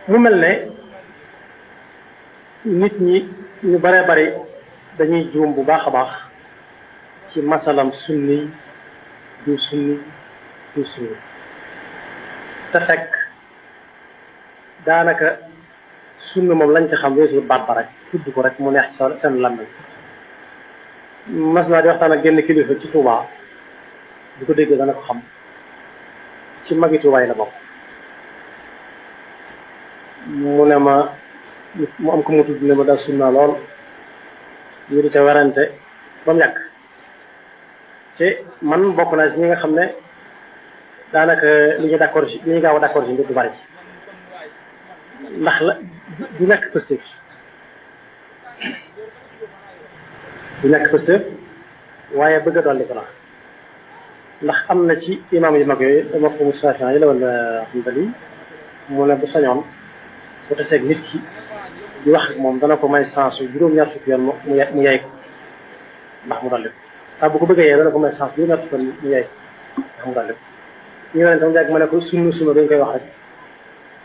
mu mel ne nit ñi ñu bare bari dañuy juum bu baax a baax ci masalam sunni du sunni du sunni te fekk daanaka sunna moom lañ ci xam weesu baat ba rek tudd ko rek mu neex ci seen làmmiñ mas naa di waxtaan ak genn kilifa ci Touba bu ko déggee dana ko xam ci magi Touba yi la bokk mu ne ma mu am ko mu tudd ne ma daal sunna lool ñu di ca werante ba mu yàgg te man bokk naa ci ñi nga xam ne daanaka li ñu d'accord ci li ñu gaaw a d'accord ci mbir du bari ndax la du nekk pëstéef du nekk pëstéef waaye bëgg a dolli ko la ndax am na ci imam yu mag yooyu mafhumu Shaafi'i yi la wala Hanbali mu ne bu sañoon bu taseeg nit ki di wax ak moom dana ko may chance juróom-ñaar fukki yoon mu yey ko ndax mu dolli ko saa bu ko bëggee yee dana ko may chance juróom-ñaar fukki yoon mu yey ko ndax mu dolli ko ñu ne tam jàgg ma ne ko sunna dañ koy wax rek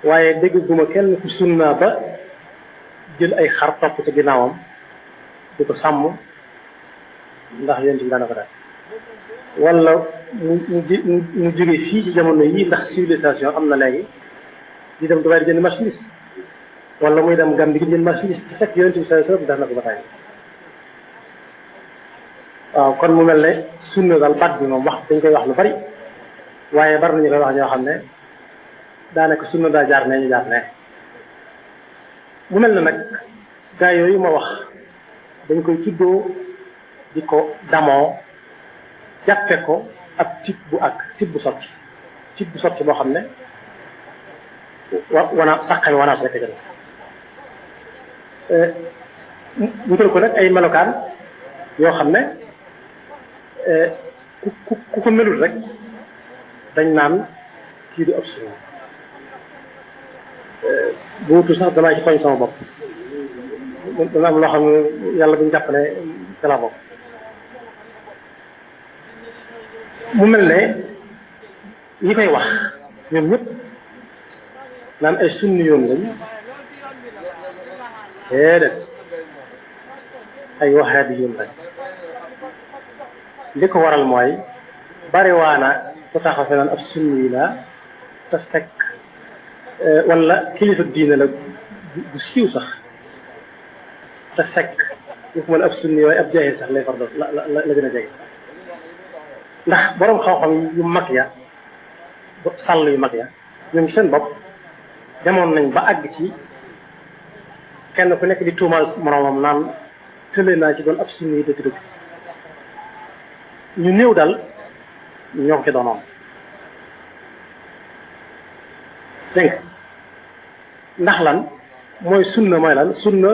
waaye dégg guma kenn ku sunna ba jël ay xar topp ci ginnaawam di ko sàmm ndax yéen ci daana ko def wala mu jóge fii ci jamono yii ndax civilisation am na léegi di dem Dubaay di jënd marchandise wala muy dem Gambie di jënd marchandise te fekk yonent bi sallallahu alayhi wasallam def na ko ba tey waaw kon mu mel ne sunna daal baat bi moom wax dañ koy wax lu bari waaye bari nañu koy wax ñoo xam ne daanaka sunna daa jaar ne ñu jaar ne mu mel ne nag gaa yooyu ma wax dañ koy tuddoo di ko damoo jàppe ko ab tib bu sotti boo xam ne sàqami wanaas rek a jël wutal ko nag ay melokaan yoo xam ne ku ko melul rek dañ naan kii du ab sunna buutu sax damaa ci tooñ sama bopp dana am loo xam ne yàlla buñu jàpp ne ca la bopp mu mel ne ñi koy wax ñoom ñëpp naan ay sunni yoon lañ déedéet ay wahabi yoon lañ li ko waral mooy bariwaana ku taxaw fe naan ab sunni yi la te fekk wala kilifa diine la bu siiw sax te fekk waxuma la ab sunni waaye ab jaahil sax lay far doon la gën a jege ndax borom xam-xam yu mag ya sàll yu mag ya ñoom seen bopp demoon nañ ba àgg ci kenn ku nekk di tuumaal moroomam naan tële naa ci doon ab sunni yi dëgg-dëgg ñu néew daal ñoo ko ci doonoon dégg ndax lan mooy sunna mooy lan sunna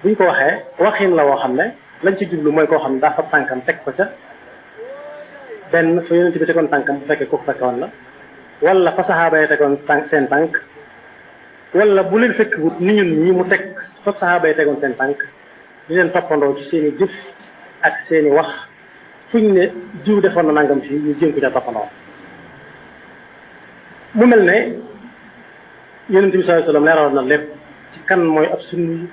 buñ ko waxee waxin la woo xam ne lañ ci jublu mooy koo xam ne daa fa tànkam teg ko ca benn fa yonent bi tegoon tànkam bu fekkee kooku fekkoon la wala fa saxaaba yi tegoon seen tànk wala bu leen fekk wut ni ñun ñi mu teg fa saxaaba yi tegoon seen tànk di leen toppandoo ci seen i jëf ak seen i wax fuñ ne jiw defoon na nangam fii ñu jéem ko ca toppandoo mu mel ne yonent bi sallallahu alayhi wasallam leeral na lépp ci kan mooy ab sunni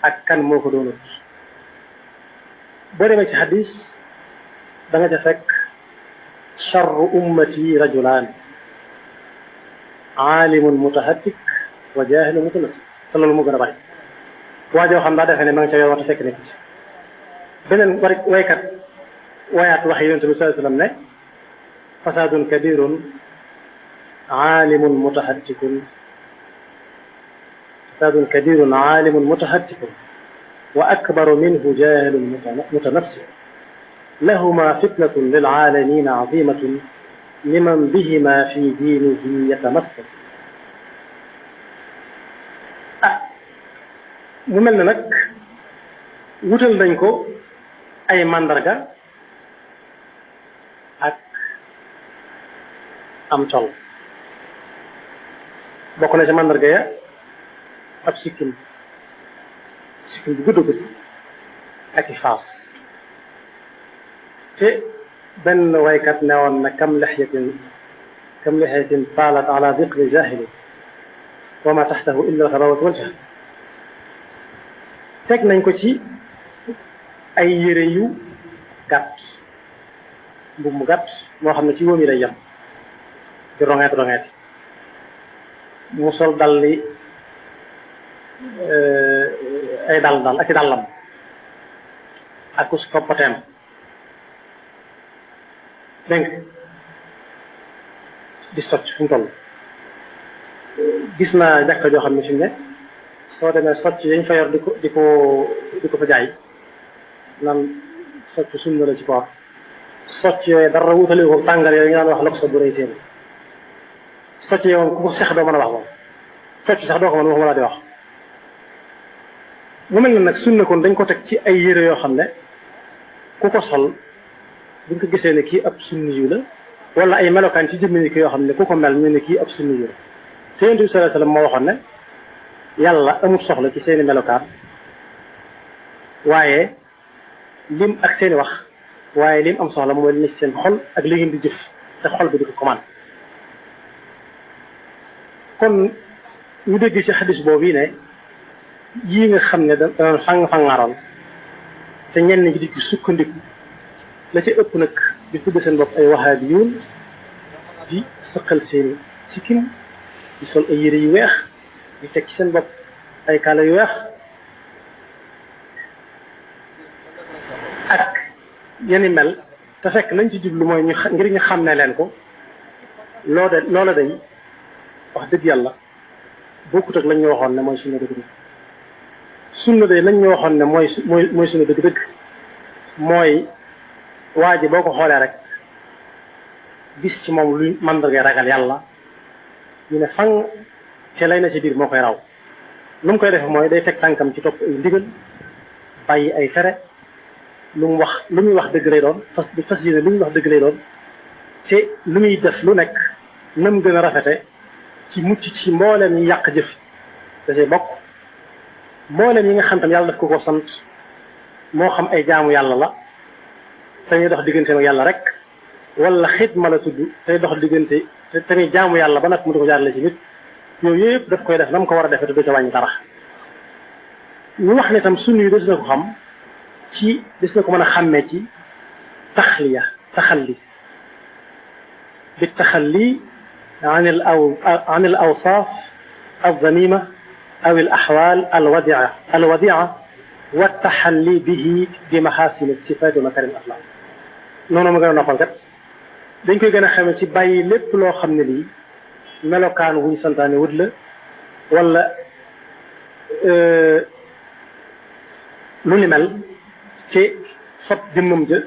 ak kan moo ko doonut boo demee ci xadis da nga ca fekk charru ummati rajulaan aalimun mutahattik wa jaahilun mutanasib te loolu moo gën a bari waa joo xam daa defee ne ma nga ca yoon waxta fekk nekk beneen waykat wayaat wax yonent bi sallallahu alayhi wasallam ne fasaadun kabirun aalimun mutahattikun fasaadun kabirun aalimun mutahattikun wa akbaru minhu jaahilun mutanassib lahuma fitnatun lil aalamiina azimatun liman bihima fi diinihi yatamassak mu mel ne nag wutal nañ ko ay mandarga ak am col bokk na ci mandarga ya ab sikkim bu gudd gudd ak i faas te benn waykat ne woon na kam lixyatin taalat ala diqli jahili wa ma taxtahu illa alxabawatu wal jahl teg nañ ko ci ay yére yu gàtt mbub mu gàtt moo xam ne ci wóom yi lay yem di rongeet mu sol dalli ay dal ak i dàllam ak us koppateem dégg di socc fu mu toll gis naa jàkka joo xam ne fi mu ne soo demee socc yañ fa yor di ko fa jaay naan socc sunna la ci koor socc yooyu dara wutale ko tàngal yooyu nga naan wax lok sa bu rëy seen socc yooyu moom ku ko sex doo mën a wax moom socc sax doo ko mën waxuma laa di wax mu mel na nag sunna kon dañ ko teg ci ay yére yoo xam ne ku ko sol buñ ko gisee ne kii ab sunni yu la wala ay melokaan ci jëmmi ki yoo xam ne ku ko mel ñu ne kii ab sunni yu la te Yonent bi sallallahu alayhi wasallam moo waxoon ne yàlla amul soxla ci seeni melokaan waaye lim ak seeni wax waaye lim am soxla mooy li seen xol ak li ngeen di jëf te xol bi di ko commande kon ñu dégg ci xadis boobu yi ne yii nga xam ne da fang-fangaaroon te ñenn ñi di ci sukkandiku la ci ëpp nag di tudd seen bopp ay wahabiyuun di sëqal seeni sikkim di sol ay yére yu weex di teg ci seen bopp ay kaala yu weex ak yeni mel te fekk nañ ci jublu mooy ngir ñu xam ne leen ko loola day wax dëgg yàlla bokkut ak lañ ñu waxoon ne mooy sunna dëgg-dëgg sunna day lañ ñu waxoon ne mooy sunna dëgg-dëgg mooy waa ji boo ko xoolee rek gis ci moom luy mandargay ragal yàlla ñu ne fang te lay na ci biir moo koy raw lu mu koy defe mooy day teg tànkam ci topp ay ndigal bàyyi ay tere lu muy wax dëgg lay doon fas yéene lu muy wax dëgg lay doon te lu muy def lu nekk nam gën a rafete ci mucc ci mbooleem yi yàq jëf da cay bokk mbooleem yi nga xam tam yàlla daf ko sant moo xam ay jaamu yàlla la te ñuy dox diggante ak yàlla rek wala xidma la tudd tey dox diggante te muy jaamu yàlla ba nag mu di ko jaarale ci nit yooyu yëpp daf koy def na mu ko war a defee te du ca wàññi dara ñu wax ne tam sunna yi des na ko xam ci des na ko mën a xàmmee ci taxalli bi taxalli an al awsaaf alzamima aw al axwaal alwadia wa taxalli bihi bi maxaasin sifaat wa makarim axlaaq noonu ma gën a noppal kat dañ koy gën a xamee ci bàyyi lépp loo xam ne lii melokaan wuñ santaane wut la wala lu ni mel ci fab jëmmam ja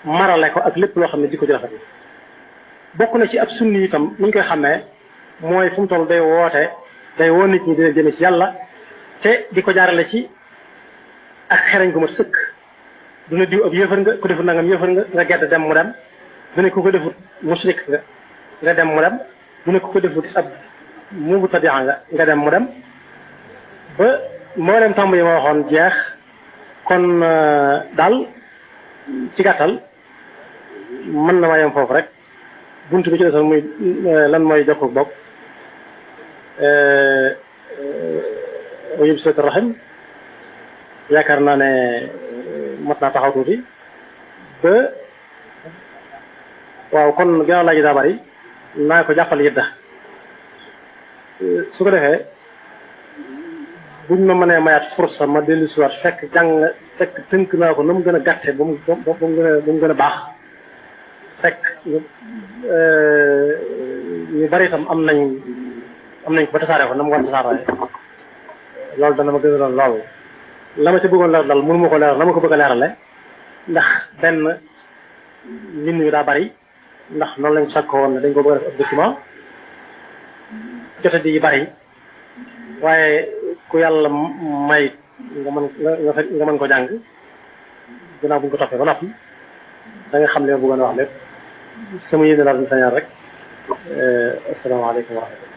marale ko ak lépp loo xam ne jikko ji rafet la bokk na ci ab sunni itam ni ñu koy xamee mooy fu mu toll day woo nit ñi dina jëme ci yàlla te di ko jaarale ci ak xereñ gu ma sëkk du ne diw ab yëfar nga ku defut nangam yëfar nga gedd dem mu dem du ne ku ko defut musrik nga dem mu dem du ne ku ko defut ab mubtadia nga dem mu dem ba mboolem tàmb yi ma waxoon jeex kon daal ci gàttal mën na ma yem foofu rek buntu bi ci desoon muy lan mooy jokku bopp yub seet rahim yaakaar naa ne mat naa taxaw tuuti ba waaw kon gannaaw laaj daa bari naa ko jàppal yëdda su ko defee buñ ma mënee mayaat fursa ma dellu si waat fekk tënk naa ko na mu gën a gàtte ba mu gën a baax fekk ñu bari itam am nañ ko ba tasaare ko na mu war a tasaaree loolu dana ma gën a doon lool la ma ci bëggoon leer dal mënu ma ko leeral na ma ko bëgg a leerale ndax benn nit ñi daa bari ndax noonu lañ sakko woon ne dañ ko bëgg a def ab document jote di bari waaye ku yàlla may nga mën ko jàng ginnaaw bu ñu ko toppee ba noppi da nga xam ne ma bëggoon a wax lépp sama yéene daal di sañal rek asalaamaaleykum wa rahmatulah